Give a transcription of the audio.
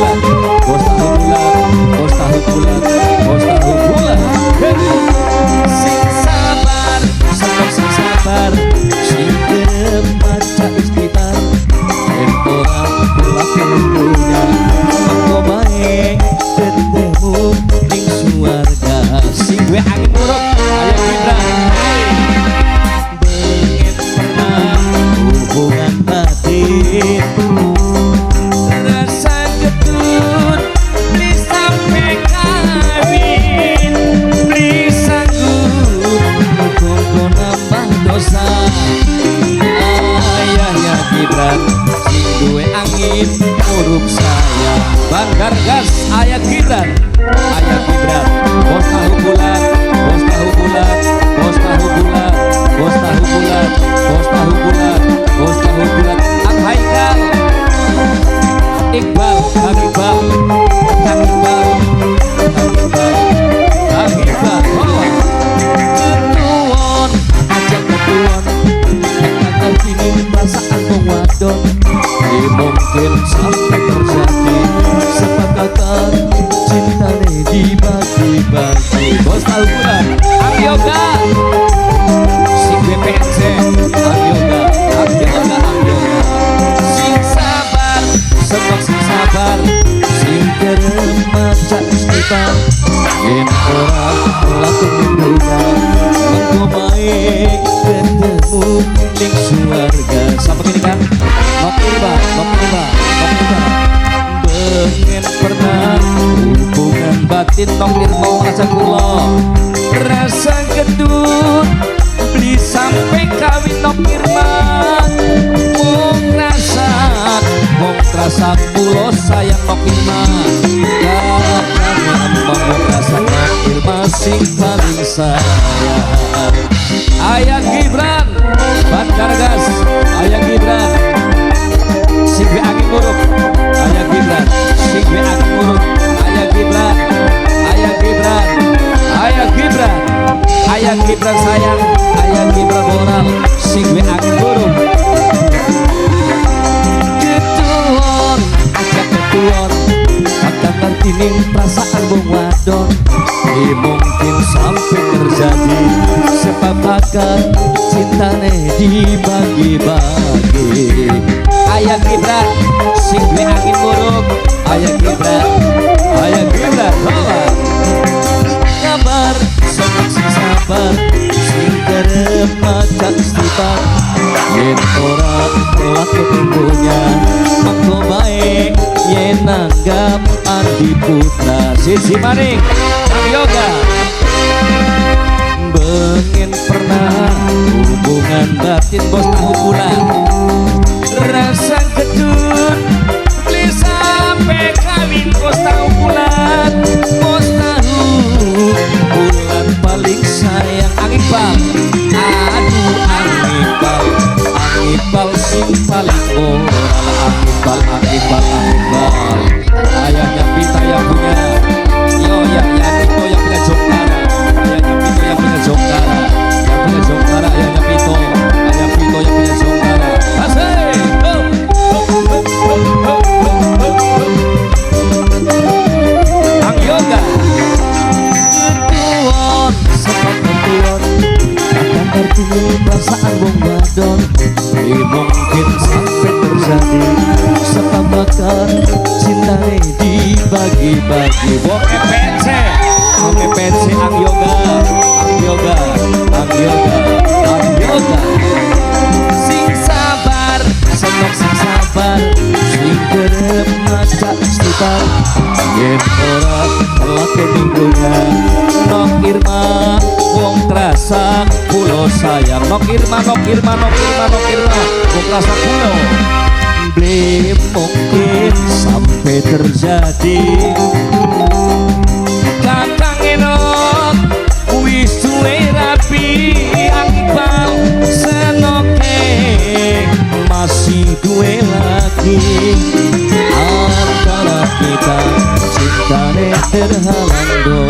bulat, bos tahu bulat, bos tahu bulat, bos tahu bulat. Hey. Sing sabar, seneng sing sabar, sing kerep maca istighfar. Yen ora lakon dunya, mengko bae ketemu ning suwarga. Sing duwe angin murub, ayo Gibran. Hey. Bengen pernah hubungan batin, rasa getun beli sampai kawin, beli sanggup muga nambah dosa. Ayahnya Gibran sing duwe angin murub sayang. Bandar gas ayah Gibran, ayah Gibran, bos tahu bulat, bos tahu bulat, bos tahu bulat, bos tahu bulat, bos tahu bulat, bos tahu bulat. Ang Haikal, Iqbal, Kang Iqbal, Kang Iqbal, Kang Iqbal, Kang Iqbal, bawa. Ketuon, aja ketuon, nek ngerti perasaan wong wadon. Ini mungkin sampai terjadi sepakatan cintane dibagi-bagi. Bos tahu bulat, Ang Yoga, sing BPNC, Ang Yoga, Ang Yoga, Ang Yoga. Sing sabar, sebab sing sabar, sing kerep maca istighfar. Yen ora lakon dunya, mengko bae ketemu ning suwarga. Sampai gini kan? Nok Irma, Nok Irma, Nok Irma. Bengen pernah hubungan batin Nok Irma rasa kula, rasa getun beli sampai kawin Nok Irma. Wong rasa kula sayang Nok Irma. Kakang wong rasa Nok Irma sing paling sayang. Ayah Gibran, Bandar Gas, Ayah Gibran, sing duwe angin murub, Ayah Gibran, sing duwe angin murub, Ayah Gibran, Ayah Gibran, Ayah Gibran, Ayah Gibran sayang, Ayah Gibran moral, sing duwe angin murub. Ketuon, aja ketuon, kakang ngerti ning perasaan wong wadon. Ini mungkin sampai terjadi sepakat cintane dibagi-bagi. Ayah Gibran, sing duwe angin murub, Ayah Gibran, Ayah Gibran, bawa. Kabar, seneng sing sabar, sing kerep maca istighfar. Yen ora lakon dunya, mengko bae yen nanggap Andi Putra. Sisi maning, Kang Yoga. Bengen pernah hubungan batin bos tahu bulat, rasa ketun beli sampai kawin bos tahu bulat, bos tahu bulat paling sayang. Ang Iqbal, aduh Ang Iqbal, Ang Iqbal sing paling moral. Ang Iqbal, Ang Iqbal, Ang Iqbal, ayahnya Pita yang punya, yo ya ya Pito yang punya Jongkara, ayahnya Pito yang punya Jongkara, yang punya Jongkara ayahnya Pito, ayah Pito yang punya Jongkara. Asik, ho, ho, ho, ho, ho, ho, ho. Ang Yoga, ketuon, sebab ketuon, akan ngerti perasaan wong wadon. Ini mungkin sampai terjadi sepakat cintane dibagi-bagi. Wong EPC, wong EPC Ang Yoga, Ang Yoga, Ang Yoga, Ang Yoga. Sing sabar, seneng sing sabar, sing kerep maca istighfar. Yen ora lakon ning dunya, Nok Irma wong trasa kula sayang. Nok Irma, Nok Irma, Nok Irma, Nok Irma, wong trasa kula. Beli mungkin sampai terjadi kakang enok wis suwe rapi. Ang Iqbal senoke masih duwe lagi, antara kita cintane terhalang.